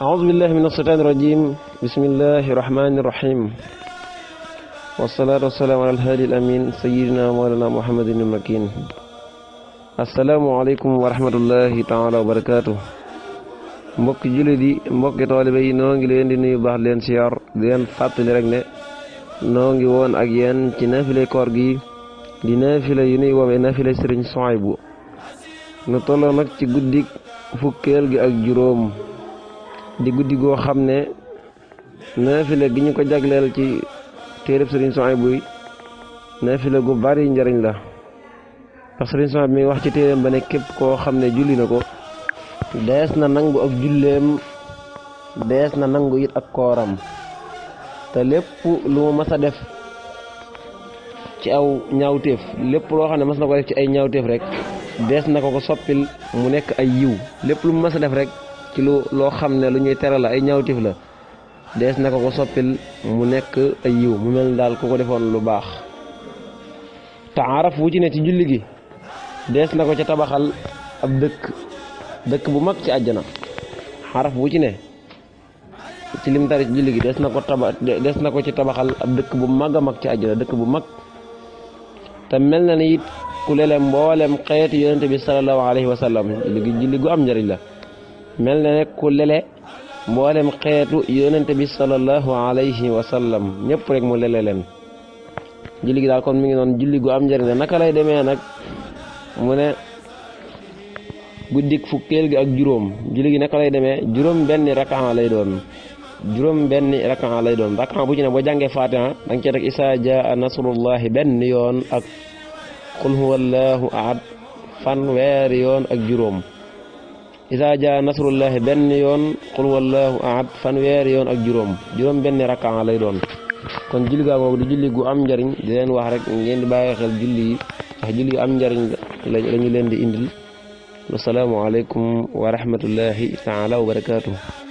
أعوذ بالله من الشيطان الرجيم. بسم الله الرحمن الرحيم، والصلاة والسلام على الهادي الأمين سيدنا مولانا محمد المكين. السلام عليكم ورحمة الله تعالى وبركاته. mbokki jullit yi, mbokki taalibe yi, noo ngi leen di nuyu baax leen siyaar di leen fàttali rek ne noo ngi woon ak yéen ci naafile koor gi di naafile yu nuy woowee naafile Sëriñ Suhaybu. nu tolloo nag ci guddik fukkeel gi ak juróom di guddi goo xam ne naafile gi ñu ko jagleel ci téereb Sëriñ Suhaybu yi naafile gu bari njariñ la, ndax Sëriñ Suhaybu mi wax ci téereem ba ne képp koo xam ne julli na ko dees na nangu ak julleem, dees na nangu it ak kooram, te lépp lu mu mas a def ci aw ñaawteef, lépp loo xam ne mas na ko def ci ay ñaawteef rek dees na ko soppil mu nekk ay yiw. lépp lu mu mas a def rek ci loo xam ne lu ñuy tere la, ay ñaawteef la, dees na ko soppil mu nekk ay yiw, mu mel daal ku ko defoon lu baax. taaraf wu ci ne ci julli gi dees na ko ca tabaxal ab dëkk bu mag ci àjjana. xaraf bu ci ne ci lim tari ci julli gi des na ko ci tabaxal ab dëkk bu mag a mag ci àjjana, dëkk bu mag. te mel na ni it ku lele mboolem xeetu yonente bi sallallahu alayhi wa sallam, julli gu am njëriñ la. mel na ne ku lele mboolem xeetu yonente bi sallallahu alayhi wa sallam ñëpp rek mu lele leen. julli gi daal kon mi ngi noon julli gu am njëriñ la. naka lay demee nag mu ne guddik fukkeel gi ak juróom, julli gi naka lay demee juróom benni rakaa lay doon. rakaa bu ci ne boo jàngee Faatiha danga cee teg isaa jaa nasrullahi benn yoon ak qul huwallahu ahad fanweeri yoon ak juróom. isaa jaa nasrullahi benn yoon qul huwallahu ahad fanweeri yoon ak juróom benni rakaa lay doon. kon julli gaa googu di julli gu am njariñ, di leen wax rek ngeen di bàyyi xel julli yi, ndax julli gu am njariñ lañu leen di indil. Assalaamu aleykum wa rahmatullahi taala wa barakaatuh.